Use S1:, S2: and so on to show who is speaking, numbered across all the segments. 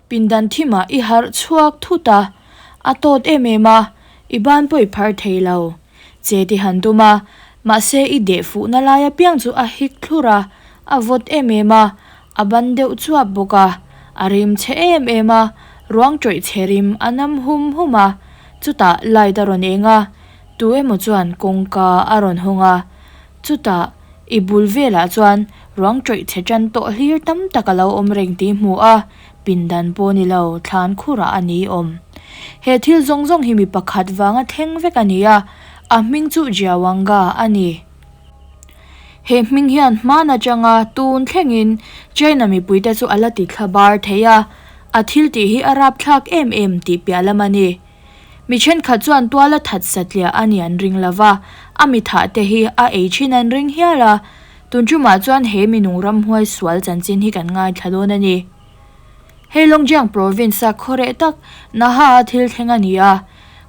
S1: Pindan thimah i harh chhuak thut a, a tawt em em a, i ban pawh i phar thei lo. Che ti han tum a, mahse i deh fuhna lai apiang chu a hik thlur a, a vawt em em a, a ban deuh chuap bawk a, a rim chhe em em a, ruang tawih chhe rim a nam hum hum a, chutah light a rawn eng a, tu emaw chuan kawngka a rawn hawng a, chutah i bul velah chuan ruang tawih chhe tan tawh hlir tam tak a lo awm reng tih hmu a, pindan pawh ni lo thlan khurah a ni awm. He thil zawng zawng hi mi pakhat vanga thleng vek a ni a, a hming chu Jiawanga a ni. He hming hian hman atanga tun thlengin China mipuite chu a la ti thla bar thei a, a thil tih hi a rapthlak em em tih piah lam a ni. Mi thenkhat chuan tuala that satliah a ni an ring lo va, a mi thah te hi a ei thin an ring hial a. Tun tumah chuan he minung ramhuai sual chanchin hi kan ngaithla dawn a ni. Heilongjiang province-a khaw reh tak Naha-a thil thleng a ni a,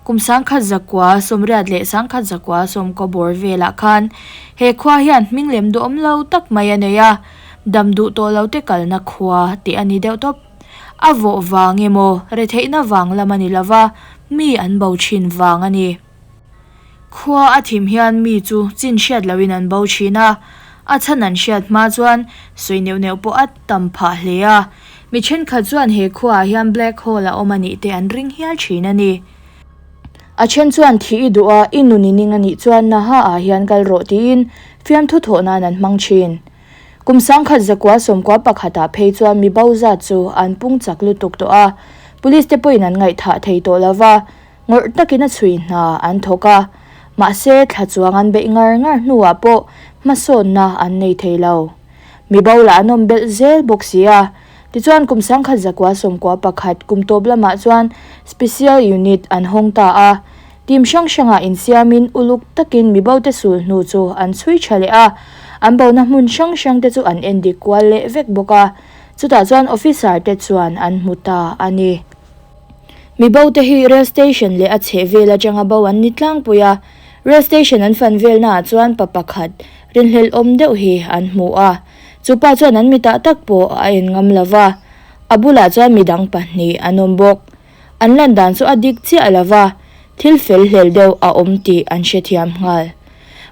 S1: kum sangkhat zakua sawmriat leh sangkhat zakua sawmkaw bawr velah khan he khua hian hming lem duhawm lo tak mai a nei a, dam duh tawh lo te kalna khua tih a ni deuh tawp. A vawh vang emaw retheihna vang lam a ni lova, mi an bo thin vang a ni. Khua a thim hian mi chu chin hriat loin an bo thin a, a chhan an hriat hma chuan sawi neuh neuh pawh a tam phah hle a. Mi thenkhat chuan he khuaah hian black hole a awm a nih te an ring hial thin a ni. A then chuan thih i duh a, i nun i ning a nih chuan Naha ah hian kal rawh tiin fiamthu thawh nan an hmang thin. Kum sangkhat zakua sawmkua pakhatah phei chuan mi bo zat chu an pung chak lutuk tawh a, police te pawhin an ngaihthah thei tawh lo va. Ngawrh takin a chhui hna an thawk a, mahse thla chuang an beih ngar ngar hnuah pawh hmasawnna an nei thei lo. Mi bo lah an awm belh zel bawk si a. Tichuan kum sangkhat zakua sawmkua pakhat kum tawp lamah chuan Special Unit an hawng ta a, team hrang hrangah insiamin uluk takin mi bote sul hnu chu an chhui tha leh a, an bona hmun hrang hrangte chu an endik kual leh vek bawk a, chutah chuan officer te chuan an hmu ta a ni. Mi bo te hi rail station leh a chheh vel atanga bo an ni tlangpui a, rail station an fan velnaah chuan pa pakhat rinhlelh awm deuh hi an hmu a, chu pa chuan an mitah tak pawh a en ngam lo va, a bulah chuan midang pahnih an awm bawk. An lan dan chu a dik chiah lo va, thil fel hlel deuh a awm tih an hrethiam nghal.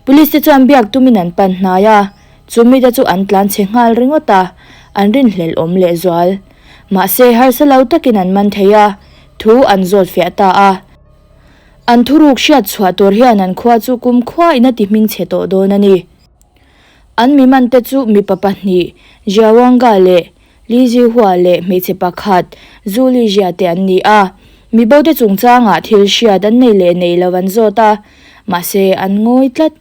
S1: Police te chuan biak tumin an pan hnai a, chu mite chu an tlan chhe nghal ringawt a, an rinhlelh awm lehzual. Mahse, harsa lo takin an man thei a, thu an zawt fiah ta a. An thuruk hriat chhuah tur hian an khua chu kum khuain a ti hming chhe tawh dawn a ni. An mi mante chu mipa pahnih, Jiawanga leh Li Zihua leh hmeichhe pakhat, Zhu Lijia te an ni a. Mi bote chungchangah thil hriat an nei leh nei lo an zawt a, mahse an ngawi tlat.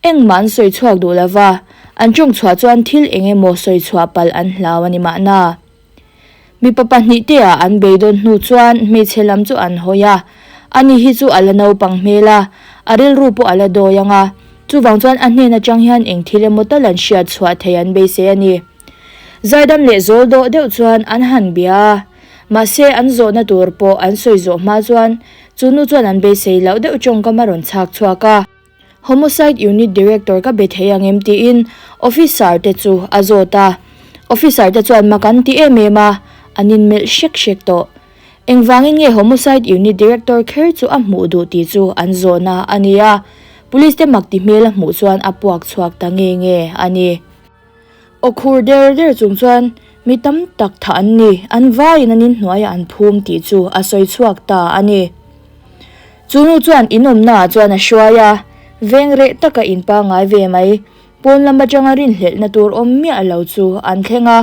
S1: Engmah an sawi chhuak duh lo va, an tawng chhuah chuan thil eng emaw sawi chhuah palh an hlau a ni mahna. Mipa pahnih te ah an beidawn hnu chuan hmeichhe lam chu an hawi a, ani hi chu a la naupang hmel a, a rilru pawh a la dawi ang a, chuvang chuan a hnen atang hian eng thil emaw tal an hriat chhuah thei an beisei a ni. Zaidam leh zawl dawh deuh chuan an han bia a, mahse an zawhna tur pawh an sawi zawh hma chuan chu nu chuan an beisei loh deuh tawngkam a rawn chhak chhuak a. Homicide Unit Director ka be thei ang em tiin Officer te chu a zawt a. Officer te chuan mak an ti em em a, an inmelh hrek hrek tawh. Engvangin nge Homicide Unit Director kher chu a hmuh duh tih chu an zawhna a ni a, Police te mak ti hmel a hmuh chuan a puak chhuak ta nge nge a ni. Aw khur der der chung chuan mi tam tak thah an ni, an vaiin an inhnuaiah an phum tih chu a sawi chhuak ta a ni. Chu nu chuan inawmnaah chuan a hruai a, veng reh taka in pangngai ve mai, pawn lam atanga rinhlelhna tur awm miah lo chu an thleng a,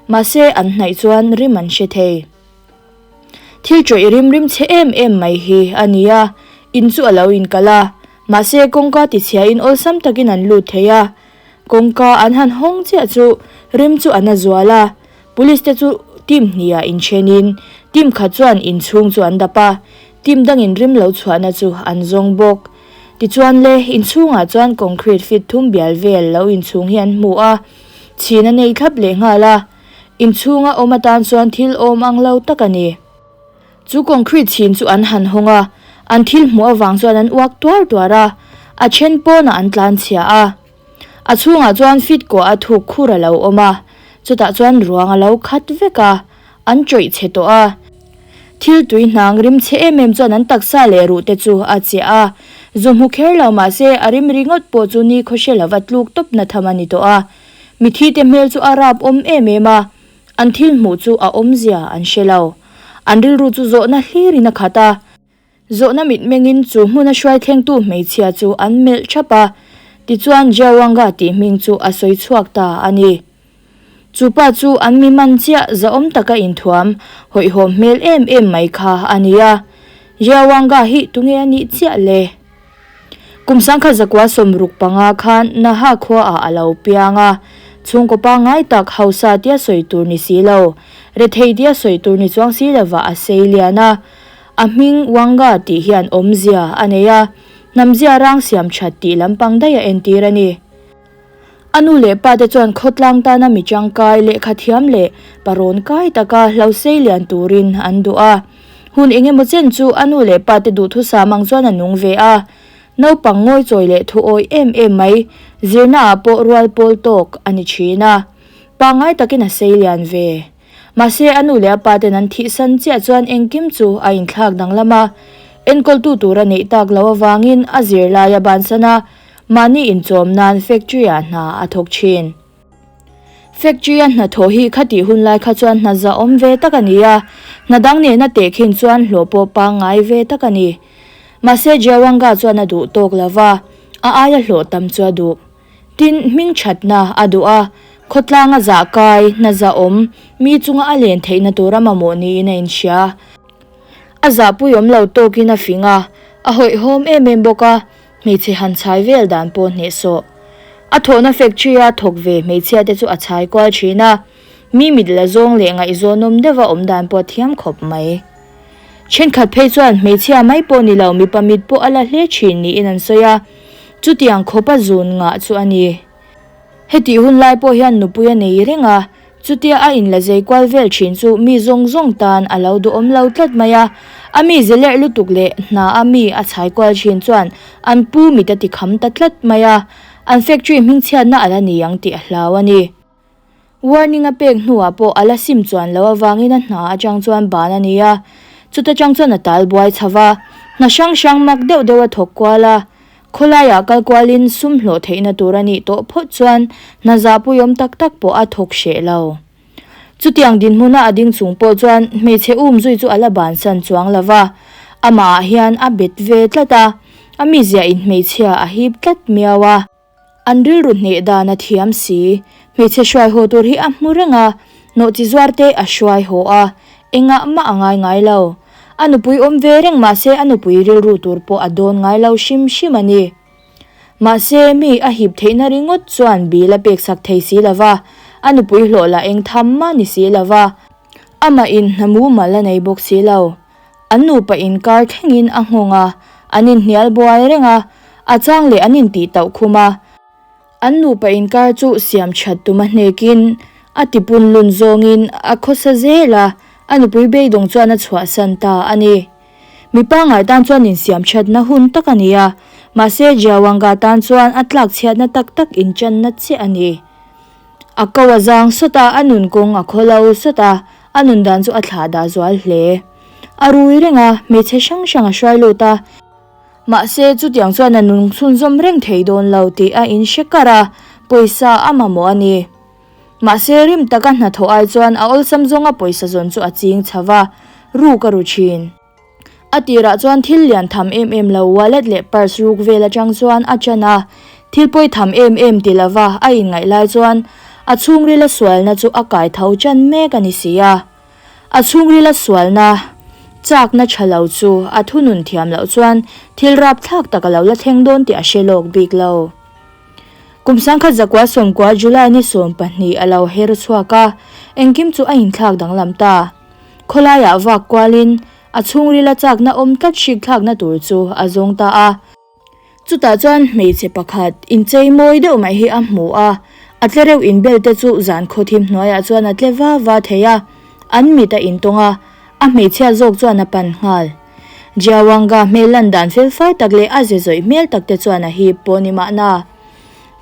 S1: mahse an hnaih chuan rim an hre thei. Thil tawih rim rim chhe em em mai hi a ni a, in chu a lo inkalh a, mahse kawngka tichhiain awlsam takin an lut thei a, Kawngka an han hawng chiah chu rim chu a na zual a, police te chu team hniah inthenin team khat chuan inchhung chu an dap a, team dangin rim lo chhuahna chu an zawng bawk. Tichuan le, inchhungah chuan concrete feet thum bial vel lo inchhung hi an hmu a, chhin a nei thlap lehnghal a, inchhunga awm atan chuan thil awm ang lo tak a ni. Chu concrete chhin chu an han hawng a, an thil hmuh avang chuan an uak tuar tuar a, a then pawnah an tlan chhia a. A chhungah chuan fit kawh a thuk khur a lo awm a, chutah chuan ruang a lo khat vek a, An ṭawih chhe tawh a. Thil tui hnang rim chhe em em chuan an taksa leh ruh te chu a chiah a. Zu hmu kher lo mah se a rim ringawt pawh chu ni khaw hre lova tluk tawp na tham a ni tawh a. Mithi te hmel chu a rap awm em em a, an thil hmuh chu a awmzia an hre lo. An rilru chu zawhna hlirin a khat a. Zawhna mitmengin chu hmuna hruai thlengtu hmeichhia chu an melh thap a, tichuan Jiawanga tih hming chu a sawi chhuak ta a ni. Chu pa chu an mi man chiah zahawm taka inthuam, hawihhawm hmel em em mai kha a ni a. Jiawanga hi tunge a nih chiah le? Kum sangkhat zakua 65 khan Naha khuaah a lo piang a, chhungkaw pangngai tak hausa tia sawi tur ni si lo, rethei tia sawi tur ni chuang si lovah a sei lian a. A hming Wanga tih hian awmzia a nei a, hnamzia rang siam that tih lampang daih a entir a ni. A nu leh pa te chuan khawtlang tana mi tangkai, lehkha thiam leh parawn kai taka hlo sei lian turin an duh a. Hun eng emaw chen chu a nu leh pa te duhthusam ang chuan a nung ve a. Naupang ngawichawi leh thuawi em em mai, zirnaah pawh rual pawl tawk a ni thin a. Pangngai takin a sei lian ve. Mahse, a nu leh a pa ten an thihsan chiah chuan engkim chu a inthlak danglam a. Enkawltu tur a neih tak loh avangin a zirlai a bansan a, mahni inchawm nan factory-ah hna a thawk thin. Factory-a hnathawh hi khatih hun lai kha chuan hna zahawm ve tak a ni a, hna dang nena tehkhin chuan hlawh pawh pangngai ve tak a ni. Mahse, Jiawanga chuan a duh tawk lo va, a aia hlawh tam chu a duh. Tin, hming thatna a duh a, khawtlanga zah kai, hna zahawm, mi chunga a len theihna tura mamawh niin a inhria. A zahpuiawm lo tawkin a fing a, a hawihhawm em em bawk a, hmeichhe han chhai vel dan pawh hnehsawh. A thawhna factory-a thawk ve hmeichhia te chu a chhai kual thin a, mi mit la zawng leh ngaihzawnawm deuha awm dan pawh a thiam khawp mai. Thenkhat phei chuan hmeichhia mai pawh ni lo mipa mit pawh a la hle thin niin an sawi a, chutiang khawpa zun ngah chu a ni. Hetih hun lai pawh hian nupui a nei reng a, chutia a inla zei kual vel thin chu mi zawng zawng tan a lo duhawm lo tlat mai a, a mi ze lerh lutuk leh hna a mi a chhai kual thin chuan an pu mit a tikham ta tlat mai a, an factory hmingchhiatna a la ni ang tih a hlau a ni. Warning a pek hnuah pawh a la sim chuan loh avangin a hna atang chuan ban a ni a, chuta tang chuan a tal buai chho va, hna hrang hrang mak deuh deuh a thawk kual a, khawlaiah kal kualin sum hlawh theihna tur a nih tawh phawt chuan hna zahpuiawm tak tak pawh a thawk hreh lo. Chutiang dinhmuna a ding chung pawh chuan hmeichhe um zui chu a la bansan chuang lo va, amahah hian a bet ve tlat a, a mizia in hmeichhia a hip tlat miau a. An rilru hneh dan a thiam si. Hmeichhe hruai haw tur hi a hmu reng a, nawhchi zuar te a hruai haw a, engah mah a ngai ngai lo. A nupui awm ve reng mahse a nupui rilru tur pawh a dawn ngai lo hrim hrim a ni. Mahse mi a hip theihna ringawt chuan bill a peksak thei si lo va, a nupui hlawh lah eng tham mah ni si lo va, amah in hna mumal a nei bawk si lo. An nupa inkar thlengin a nghawng a, an inhnial buai reng a, a chang leh an intih tauh khum a. An nupa inkar chu siam that tum a hnekin a tipun lun zawngin a khawsa zel a, a nupui beidawng chuan a chhuahsan ta a ni. Mi pangngai tan chuan insiam thatna hun tak a ni a, mahse Jiawanga tan chuan a tlak chhiatna tak tak inchanna chiah a ni. A ko a zang sawt a, a nun kawng a khaw lo sawt a, a nun dan chu a thlah dah zual hle. A rui reng a, hmeichhe hrang hrang a hruai lut a. Mahse, chutiang chuan a nung chhunzawm reng thei dawn lo tih a inhre kar a, pawisa a mamawh a ni. Mahse, rim taka hnathawh ai chuan a awlsam zawnga pawisa zawn chu a ching chho va, ruk a ru thin. A tirah chuan thil lian tham em em lo wallet leh purse ruk vel atang chuan a chan a, thil pawi tham em em ti lova a inngaih lai chuan a chhungrila sualna chu a kai tho chan mek a ni si a. A chhungrila sualna chakna tha lo chu a thunun thiam loh chuan thil rapthlak tak a lo la thleng dawn tih a hre lawk bik lo. Kum 1990 July ni 12 a lo her chhuak a, engkim chu a inthlak danglam ta. Khawlaiah vak kualin a chhungrila chakna awm tlat hrik thlakna tur chu a zawng ta a. Chutah chuan hmeichhe pakhat inchei mawi deuh mai hi a hmu a, a tle reuh inbel te chu zan khawthim hnuaiah chuan a tle va va thei a, an mit a intawng a, a hmeichhia zawk chuan a pan nghal. Jiawanga hmel lan dan felfai tak leh a ze zawih hmel tak te chuan a hip pawh ni mahna.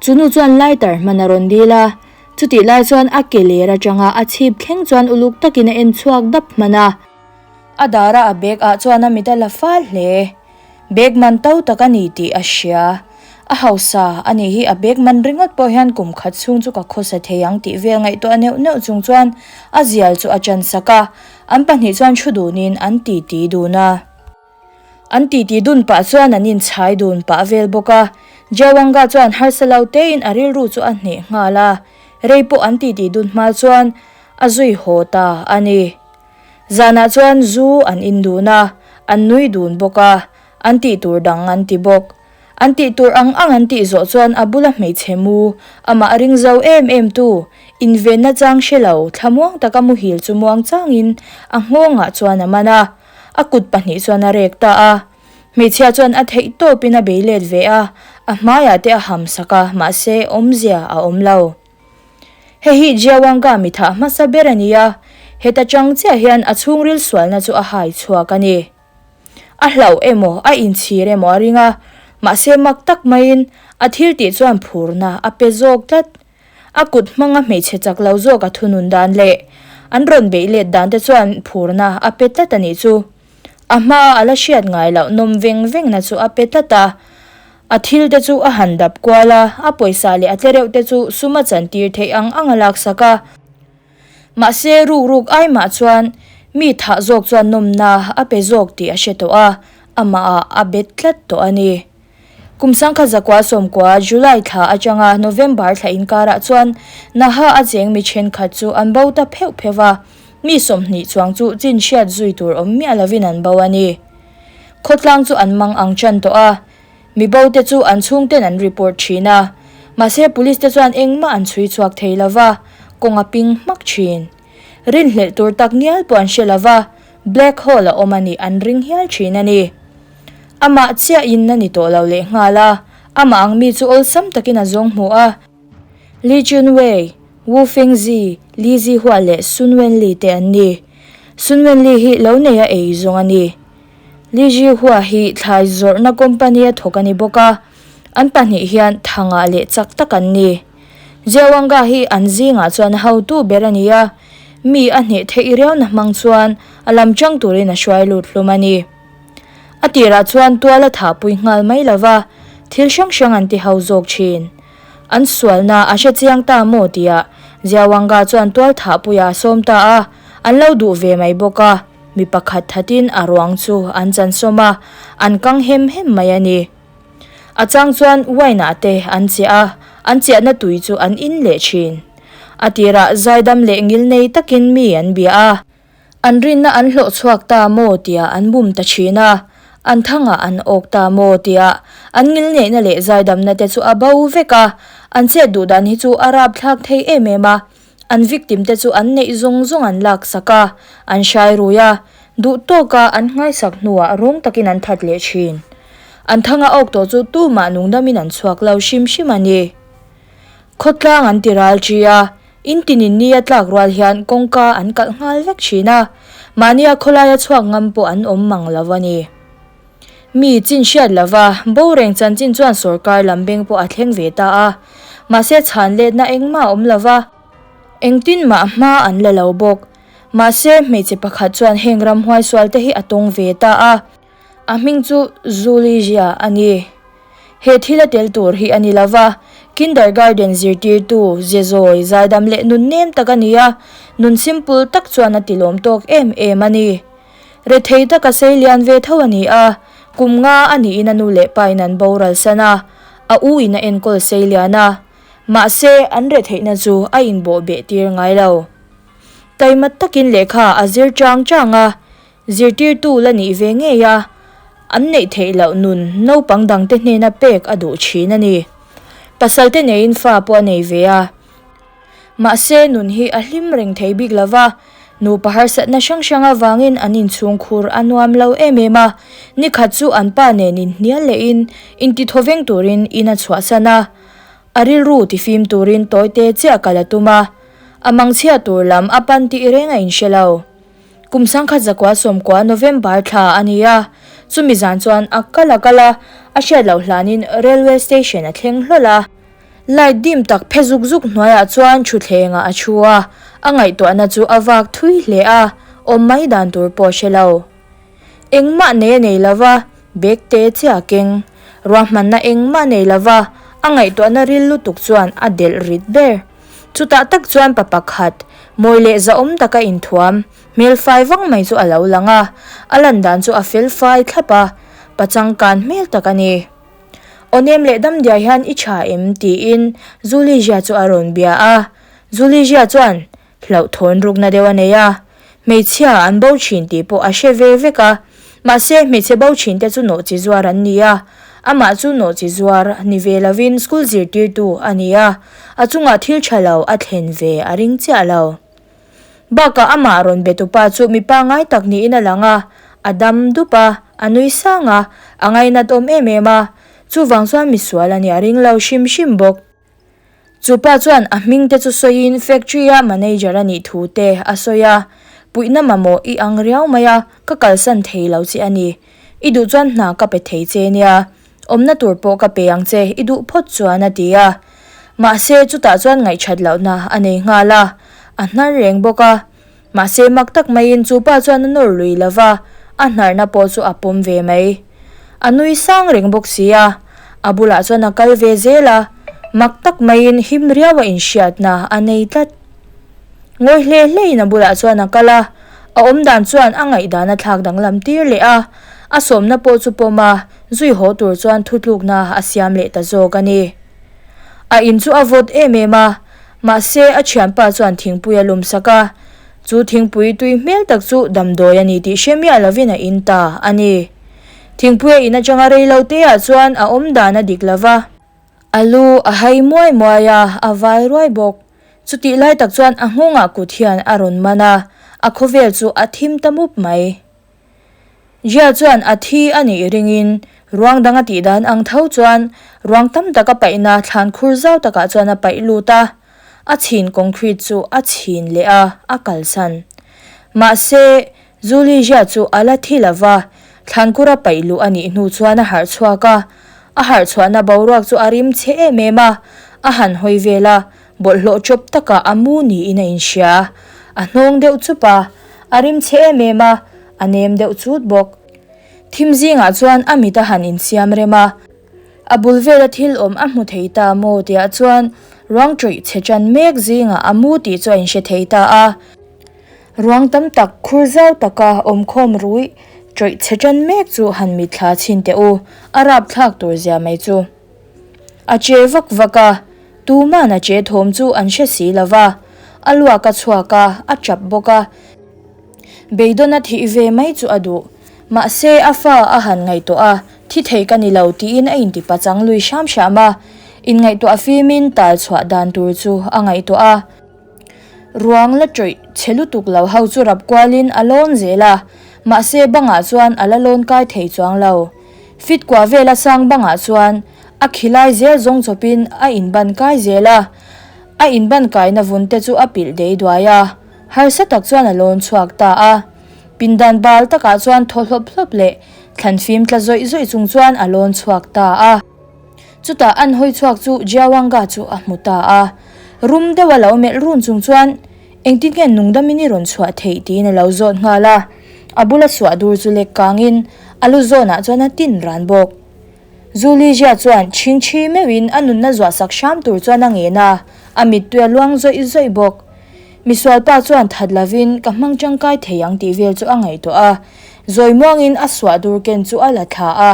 S1: Chunu chuan lighter hman a rawn dil a. Chutih lai chuan a ke ler atanga a chhip thleng chuan uluk takin a en chhuak dap hman a. A dara a bag ah chuan a mit a la fal hle. Bag man to tak a ni tih a hria. A hausa a nih hi a bag man ringawt pawh hian kum khat chhung chu ka khawsa thei ang tih vel ngaihtuah neuh neuh chung chuan a zial chu a ṭan sak a. An pahnih chuan thu dunin an titi dun a. An titi dun pah chuan an inchhai dun pah vel bawk a. Jawanga chuan harsa lo tein a rilru chu a hneh nghal a. Rei pawh an titi dun hma chuan a zui haw ta a ni. Zanah chuan zu an in dun a, an nui dun bawk a, an tih tur dang an ti bawk. An tih tur ang ang an tih zawh chuan a bula hmeichhe mu, amah ring zo em em tu, invenna chang hre lo, thlamuang taka muhil chu muang changin a nghawngah chuan a man a, a kut pahnih chuan a rek ta a. Hmeichhia chuan a theih tawpin a bei let ve a, a hmaiah te a ham sak a, mahse awmzia a awm lo. Hei hi Jiawanga mi thah hmasa ber a ni a, heta chang chiah hian a chhungril sualna chu a hai chhuak a ni. A hlauh emaw, a inchhir emaw a ring a, mahse mak tak maiin a thil tih chuan phurna a pe zawk tlat. A kut hmanga hmeichhe chak lo zawk a thunun dan leh an rawn beih let dan te chuan phurna a pe tlat a nih chu. A hmaa a la hriat ngai loh nawm veng vengna chu a pe tlat a. A thil te chu a han dap kual a, a pawisa leh a tlereuh te chu sum a chantir theih ang ang a laksak a. Mahse ruk ruk ai mah chuan mi thah zawk chuan nawmna a pe zawk tih a hre tawh a, amahah a bet tlat tawh a ni. Kum sangkhat zakua sawmkua July thla atanga November thla inkarah chuan Naha a cheng mi thenkhat chu an bo ta pheuh pheuh va, mi 20 chuang chu chin hriat zui tur awm miah lovin an bo a ni. Khawtlang chu an mang ang tan tawh a, mi bo te chu an chhungten an report thin a, mahse police te chuan engmah an chhui chhuak thei lova, kawng a ping hmak thin. Rinhlelh tur tak ngial pawh an hre lova, black hole a awm a nih an ring hial thin a ni. Amah chiah in a ni tawh lo leh nghal a, amah ang mi chu awlsam takin a zawng hmu a. Li Junwei, Wu Fengzi, Li Zihua leh Sun Wenli te an ni. Sun Wenli hi lo neia ei zawng a ni. Li Zihua hi thlai zawrhna company a thawk a ni bawk a, an pahnih hian thangah leh chak tak an ni. Jiawanga hi an zingah chuan hotu ber a ni a, mi a hneh theih riauna hmang chuan a lam chang turin a hruai lut hlum a ni. A tirah chuan tual a thahpui nghal mai lo va, thil hrang hrang an ti ho zawk thin. An sualna a hre chiang ta maw tia Jiawanga chuan tual thahpuia a sawm ta a, an lo duh ve mai bawk a, mi pakhat thatin a ruang chu an chansawm a, an kang hem hem mai a ni. A chang chuan wine ah te an chiah a, an chiahna tui chu an in leh thin. A tirah zaidam leh ngilnei takin mi an bia a. An rinna an hlawh chhuak ta maw tia an bum ta thin a, an thangah an awk ta maw tia an ngilneihna leh zaidamna te chu a bo vek a, an chet duh dan hi chu a rapthlak thei em em a, an victim te chu an neih zawng zawng an laksak a, an hrai rui a, duh tawka an nghaisak hnuah rawng takin an that leh thin. An thanga awk tawh chu tumah nungdamin an chhuak lo hrim hrim a ni. Khawtlang an ti ral ṭi a, in tinin ni a tlak rual hian kawngka an kalh nghal vek thin a, mahnia khawlaia chhuak ngam pawh an awm mang lo a ni. Mi chin hriat lova bo reng chanchin chuan sawrkar lam beng pawh a thleng ve ta a, mahse chhan letna engmah a awm lova, engtin mah hma an la lo bawk. Mahse hmeichhe pakhat chuan heng ramhuai sualte hi a tawng ve ta a. A hming chu Zulijia a ni. He thil a tel tur hi a ni lo va, kindergarten zirtirtu, zezawi, zaidam leh nun nem tak a ni a, nun simple tak chuan a tilawm tawk em em a ni. Rethei taka sei lian ve tho a ni a, kum nga a niin a nu leh pa in an boral san a, a u in a enkawl sei lian a, mahse an retheihna chu a inbawh beh tir ngai lo. Taima takin lehkha a zir chang chang a, Zirtirtu la nih ve ngei a, an neih theih loh nun naupang dangte hnena pek a duh thin a ni. Pasalte neiin fa pawh a nei ve a. Mahse, nun hi a hlim reng thei bik lo va, nupa harsatna hrang hrang avangin an inchhungkhur a nuam lo em em a. Nikhat chu an pa nen inhnial lehin intithawveng turin in a chhuahsan a. A rilru tifim turin tawite chiah kal a tum a, a mangchhia tur lam a pan tih reng a inhre lo. Kum sangkhat zakua sawmkua November thla a ni a, chumi zan chuan a kal a kal a, a hriat loh hlanin Railway Station a thleng hlawl a. Light dim tak phe zuk zuk hnuaiah chuan thutthlengah a thu a, a ngaihtuahna chu a vak thui hle a, awm mai dan tur pawh a hre lo. Engmah nei a nei lo va, bag te chiah a keng. Ruahmanna engmah nei lo va, a ngaihtuahna ril lutuk chuan a delh rit ber. Chutah tak chuan pa pakhat, mawi leh zahawm taka inthuam, hmel fai vang mai chu a lo lang a, a lan dan chu a fel fai thlap a, pa changkan hmel tak a ni. Aw nem leh dam diai hian i tha em? tiin Zulizia chu a rawn bia a, Zulizia chuan Hlauhthawn rukna deuh a nei a, hmeichhia an bo thin tih pawh a hre ve vek a, mahse hmeichhe bo thin te chu nawhchi zuar an ni a, amah chu nawhchi zuar ni ve lovin school zirtirtu a ni a, a chungah thil tha lo a thlen ve a ring chiah lo. Bakah amah rawn be tupa chu mi pangngai tak niin a lang a, a dam dup a, a nui sang a, a ngainat awm em em a, chuvang chuan misual a nih a ring lo hrim hrim bawk. Chu pa chuan a hming te chu sawiin factory a manager a nih thu te a sawi a, puihna mamawh i ang riau mai a, ka kalsan thei lo che a ni. I duh chuan hna ka pe thei che nia, awmna tur pawh ka pe ang che i duh phawt chuan a ti a. Mahse chutah chuan ngaihṭhat lohna a nei nghal a, a hnar reng bawk a. Mahse mak tak maiin chu pa chuan a nawr lui lo va, a hnarna pawh chu a pawm ve mai. A nui sang reng bawk si a, a bulah chuan a kal ve zel a, mak tak maiin him riau a inhriatna a nei tlat. Ngawi hle hlein a bulah chuan a kal a, a awmdan chuan a ngaihdan a thlak danglam tir leh a, a sawmna pawh chu pawm a, zui haw tur chuan thutlukna a siam leh ta zawk a ni. A in chu a vawt em em a, Mahse, a thianpa chuan thingpui a lum sak a, chu thingpui tui hmel tak chu damdawi a ni tih hre miah lovin a in ta a ni. Thingpui a in atanga rei lo te ah chuan a awm dan a dik lo va. A lu a hai muai muai a, a vai ruai bawk. Chutih lai tak chuan a nghawngah kut hian a rawn man a, a khawvel chu a thim ta mup mai. Jia chuan a thi a nih ringin ruang dang a tih dan ang tho chuan ruang tam tak a paihna thlan khur zau takah chuan a paih lut a, a chhin concrete chu a chhin leh a, a kalsan. Mahse, Julie Jia chu a la thi lo va, thlan khur a paih luh a nih hnu chuan a harh chhuak a, a harh chhuahna boruak chu a rim chhe em em a, a han hawi vel a, Bawlhhlawh chawp takah a mu niin a inhria. A hnawng deuh chup a, a rim chhe em em a, a nem deuh chut bawk. Thim zingah chuan a mit a han insiam rem a, a bul vela thil awm a hmu thei ta maw tihah chuan ruang ṭawih chhe ṭan mek zingah a mu tih chu a inhre thei ta a. Ruang tam tak khur zau taka awmkhawm ruih ṭawih chhe ṭan mek chu han mitthla chhin teh u, a rapthlak tur zia mai chu. A che vak vak a, tuman a che thawm chu an hre si lo va, a luak a chhuak a, a tap bawk a. Beidawn a thih ve mai chu a duh. Mahse, a fa a han ngaihtuah a, thi thei ka ni lo tiin a inti pachang lui hram hram a. Inngaihtuah fimin tal chhuah dan tur chu a ngaihtuah a. Ruang la ṭawih chhe lutuk lo ho chu rap kualin a lawn zel a, mahse bangah chuan a la lawn kai thei chuang lo. Fit kua vela sang bangah chuan a khilai zel zawng chawpin a inban kai zel a, a inban kaina vun te chu a pilh dei duai a, harsa tak chuan a lawn chhuak ta a. Pindan bal takah chuan thaw hlawp hlawp leh thlan fim tla zawih zawih chung chuan a lawn chhuak ta a. Chutah an hawi chhuak chu Jiawanga chu a hmu ta a, rum deuha lo melh run chung chuan, Engtin nge nungdamin i rawn chhuah theih? tiin a lo zawt nghal a. A bula chhuah dur chu lek kangin a lu zawnah chuan a tin ran bawk. Zulijia chuan chhingchhi meuhin a nunna zuah sak hram tur chuan a ngen a, a mittui a luang zawih zawih bawk. Misualpa chuan that lovin ka hmang tangkai thei ang tih vel chu a ngaihtuah a, zawi muangin a suah dur ken chu a la thla a.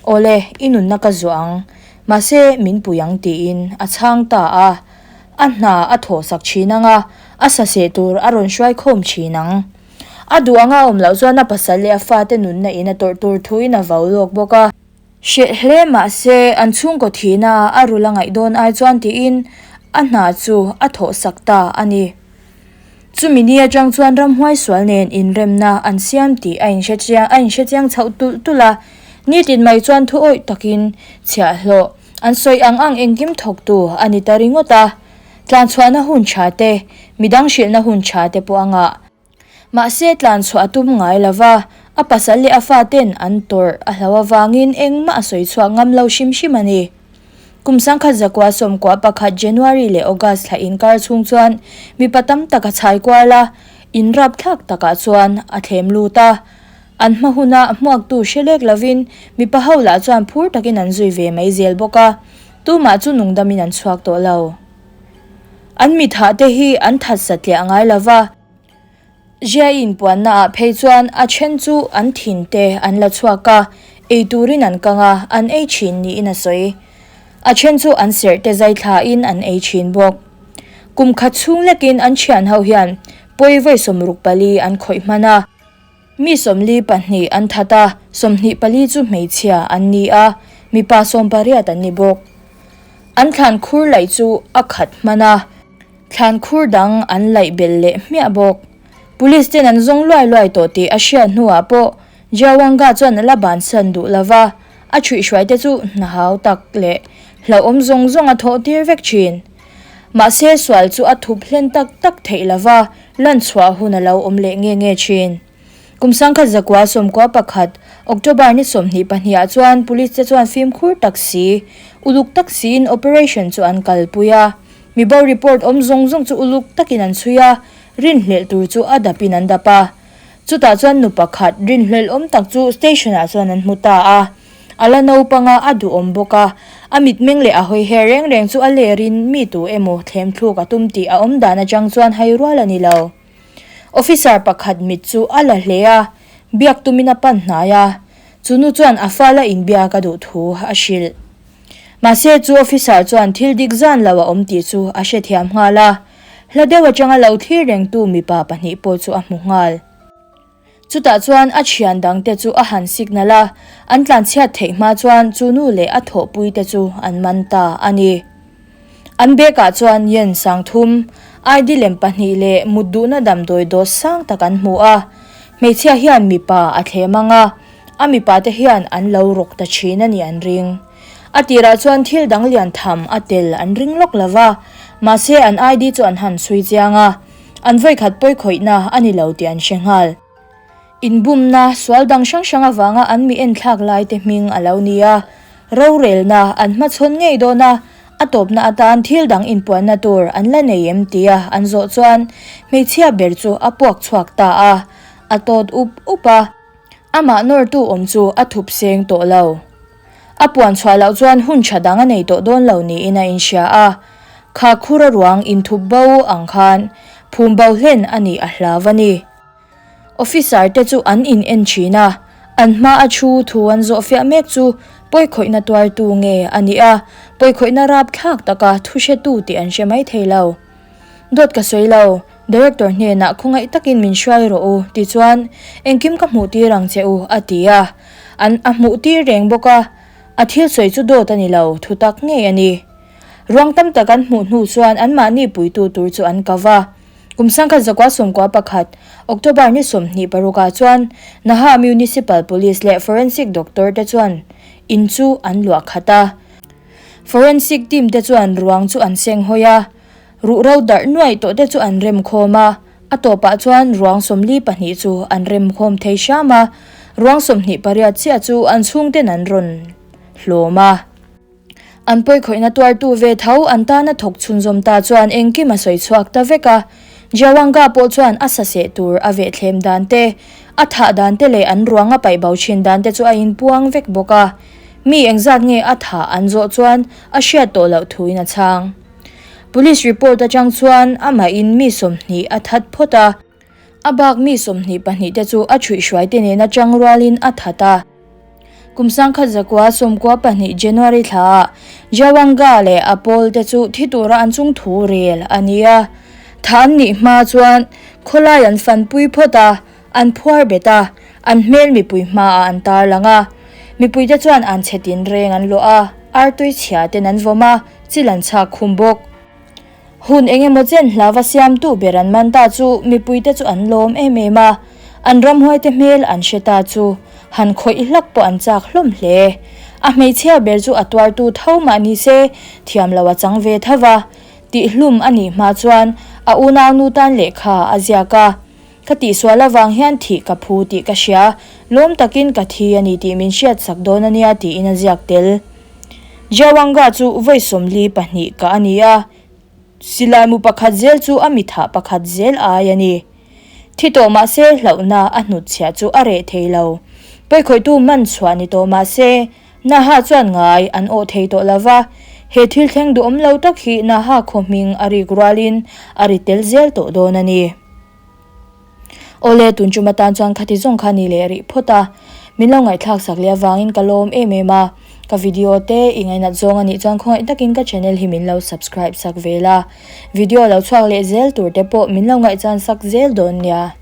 S1: Awle, i nunna ka zuah ang, mahse min pui ang tiin a chhang ta a. A hna a thawh sak thin ang a, a saseh tur a rawn hruai khawm thin ang. A duh anga awm loh chuan a pasal leh a fate nunna in a tawrh tur thuin a vau lawk bawk a. Hreh hle mahse an chhungkaw thihna a rul a ngaih dawn ai chuan tiin a hna chu a thawh sak ta a ni. Chumi ni atang chuan ramhuai sual nen inremna an siam tih a inhre chiang a inhre chiang chhoh tulh tulh a, nitin mai chuan thu awih takin chhiahhlawh an sawi ang ang engkim thawktu a ni ta ringawt a, tlanchhuahna hun tha te, midang hrilhna hun tha te pawh a ngah. Mahse tlanchhuah a tum ngai lo va, a pasal leh a faten an tawrh a hlo avangin engmah a sawi chhuak ngam lo hrim hrim a ni. Kum 1991 January leh August thla inkar chhung chuan mipa tam tak a chhai kual a, in rapthlak takah chuan a thlem lut a. An hma huna hmuaktu hre lek lovin mipa ho lah chuan phur takin an zui ve mai zel bawk a, tumah chu nungdamin an chhuak tawh lo. An mithah te hi an that satliah ngai lova. Jia inpuanna ah phei chuan a then chu an thin te an la chhuak a, ei turin an kang a, an ei thin niin a sawi. A then chu an serh te zai thla in an ei thin bawk. Kum khat chhung lekin an thian ho hian pawi vawi 64 an khawih hman a. Mi 42 an that a, 24 chu hmeichhia an ni a, mipa 18 an ni bawk. An thlan khur laih chu a khat hman a. Thlan khur dang an laih belh leh hmiah bawk. Police ten an zawng luai luai tawh tih a hriat hnuah pawh Jiawanga chuan a la bansan duh lova, a ṭhuihhruai te chu hna hau tak leh hlauhawm zawng zawng a thawh tir vek ṭhin. Mahse sual chu a thup hlen tak tak theih lova, lan chhuah hun a lo awm leh nge nge ṭhin. Kum 1991, October ni 22 ah chuan Police te chuan fimkhur tak si, uluk tak siin operation chu an kalpui a. Mi bo report awm zawng zawng chu uluk takin an chhui a, rinhlelh tur chu a dapin an dap a. Chutah chuan nu pakhat rinhlelh awm tak chu station ah chuan an hmu ta a. A la naupang a, a duhawm bawk a. A mitmeng leh a hawi her reng reng chu a lerin mi tu emaw thlem thluk a tum tih a awm dan atang chuan hai rual a ni lo. Officer pakhat mit chu a la hle a, biak tumin a pan hnai a. Chu nu chuan a fala inbiak a duh thu a hrilh. Mahse chu officer chuan thil dik zan lo a awm tih chu a hrethiam nghal a, hla deuh atanga lo thlir rengtu mipa pahnih pawh chu a hmu nghal. Chutah chuan a thian dangte chu a han signal a, an tlanchhiat theih hma chuan chu nu leh a thawhpui te chu an man ta a ni. An bag ah chuan yen sang thum, ID lem pahnih leh mut duhna damdawi dawt sang tak an hmu a. Hmeichhia hian mipa a thlem ang a, a mipa te hian an lo rawk ta thin a nih an ring. A tirah chuan thil dang lian tham a tel an ring lawk lo va, mahse an ID chu an han chhui chiang a, an vawikhat pawikhawihna a ni lo tih an hre nghal. Inbumna, sual dang hrang hrang avanga an mi enthlak lai te hming a lo ni a, rorelna an hmachhawn ngei dawn a, a tawpna atan thil dang inpuanna tur an la nei em tia an zawh chuan hmeichhia ber chu a puak chhuak ta a, a tawt up up a, amah nawrtu awm chu a thup seng tawh lo. A puan chhuah loh chuan hun tha dang a nei tawh dawn lo niin a inhria a, kha khura ruang inthup bo ang khan phum bo hlen a nih a hlau a ni. Officer te chu an in en thin a, an hma a thu thu an zawh fiah mek chu pawikhawihna tuartu nge a nih a, pawikhawihna rapthlak taka thu hretu tih an hre mai thei lo. Dawt ka sawi lo, Director hnenah khawngaih takin min hruai rawh u tichuan engkim ka hmuh tir ang che u a ti a, an a hmuh tir reng bawk a, a thil sawi chu dawt a ni lo, thu tak ngei a ni. Ruang tam tak an hmuh hnu chuan anmahni puitu tur chu an kau va. Kum 1991, October ni 26 ah chuan Naha Municipal Police leh Forensic Doctor te chuan in chu an luah khat a. Forensic team te chuan ruang chu an seng hawi a, ruhro darh nuaih tawh te chu an rem khawm a, a tawpah chuan ruang 42 chu an rem khawm thei hram a, ruang 28 chiah chu an chhungten an rawn hlawm a. An pawikhawihna tuartu ve tho an tana thawk chhunzawm ta chuan engkim a sawi chhuak ta vek a. Jiawanga pawh chuan a saseh tur a vehthlem dan te, a thah dan te leh an ruang a paih bo thin dan te chu a inpuang vek bawk a. Mi engzat nge a thah an zawh chuan a hriat tawh loh thuin a chhang. Police report atang chuan amahin mi 20 a that phawt a. A bak mi 22 te chu a ṭhuihhruai te nena chang rualin a that a. Kum 1992 January thlaah Jawanga leh a pawl te chu thi tura an chung thu rel a ni a. Thah an nih hma chuan khawlai an fanpui phawt a, an phuar bet a, an hmel mipui hmaah an tarlang a. Mipui te chuan an chhe tinreng an luah a, artui chhia ten an vawm a, chil an chhak khum bawk. Hun eng emaw chen hlauva siamtu ber an man ta chu mipuite chu an lawm em em a, an ramhuaite hmel an hre ta chu han khawih hlak pawh an chak hlawm hle. A hmeichhia ber chu a tuartu tho mah ni se thiam lo a chang ve tho va, tihhlum a nih hma chuan a unaunu tan lehkha a ziak a, Ka tihsual avang hian thih ka phu tih ka hria, lawm takin ka thi a ni tih min hriatsak dawn a nia tiin a ziak tel. Jiawanga chu vawi 42 kah a ni a, silaimu pakhat zel chu a mithah pakhat zel ai a ni. Thi tawh mah se hlauhna a hnutchhiah chu a reh thei lo. Pawikhawihtu man chhuah ni tawh mah se, Naha chuan ngai an awh thei tawh lo va, he thil thleng duhawm lo tak hi Naha khaw hming a rik rualin a ri tel zel tawh dawn a ni. Awle, tun tum atan chuan khati zawng kha ni leh rih phawt a, min lo ngaihthlak sak leh avangin ka lawm em em a, ka video te i ngainat zawng a nih chuan khawngaih takin ka channel hi min lo subscribe sak ve la, video lo chhuak leh zel tur te pawh min lo ngaihchan sak zel dawn nia.